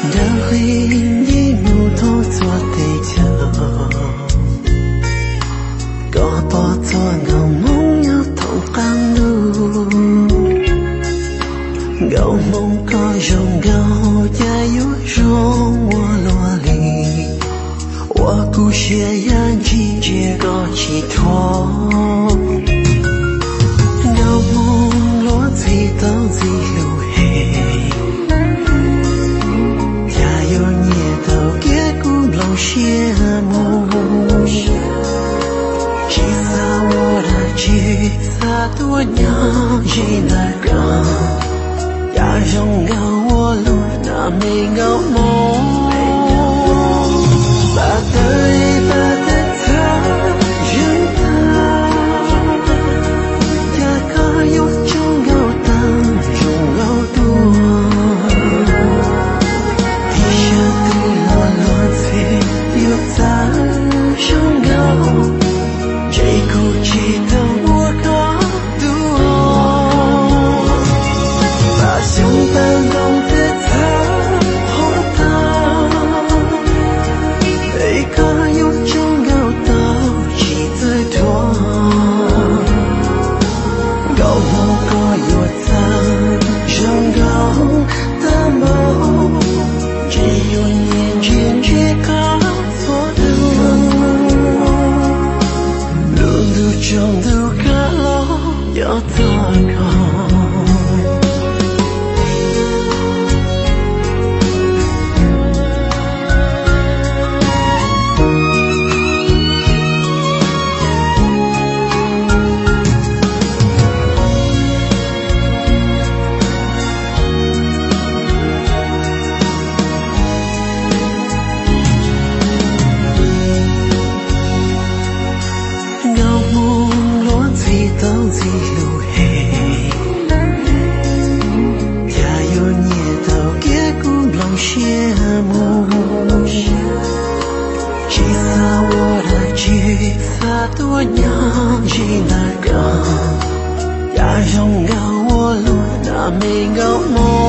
Ntawm qhib nce mus thoob txhua teb chaws, koj pom txhua nkauj hmoob nyob thoob qab ntuj. Nkauj hmoob koj zoo nkauj cas yuav zoo ua luaj li, ua kuv siab yam ntsis ntsia koj tsis thuam. Nkauj hmoob luag ntxhi tau ntxim hlub heev, cas yuav nyiam tau kiag kuv nplooj siab mus. Tsis xav ua dab tsi, xav tuaj nyob ze ntawm koj, cas zoo nkauj ua luaj na me nkauj hmoob. Pab tawv pab tawv txhawv zeeg tag, cas koj yuav tsaug nkauj tag zoo nkauj tuaj. Tib sab twg los luag ntxhi yuav txawj zoo nkauj, ntshe kuv tsis tau ua koj dua. Pab xyoob pab ntoo twb txhawv hauv tag, es koj yuav tsaug nkauj tau tsis txawj dhuav. Nkauj hmoob koj yuav txawj zoo nkauj tag npaum, ntshe yuav nyiam ntsia ntsia koj txhua hnub. Lub ntuj tsaus ntuj kab los nco txog koj. Nkauj hmoob luag ntxhi tau ntxim hlub heev, cas yuav nyiam tau kiag kuv nplooj siab mus. Tsis xav ua dab tsi, xav tuaj nyob ze ntawm koj, cas zoo nkauj ua luaj na me nkauj hmoob.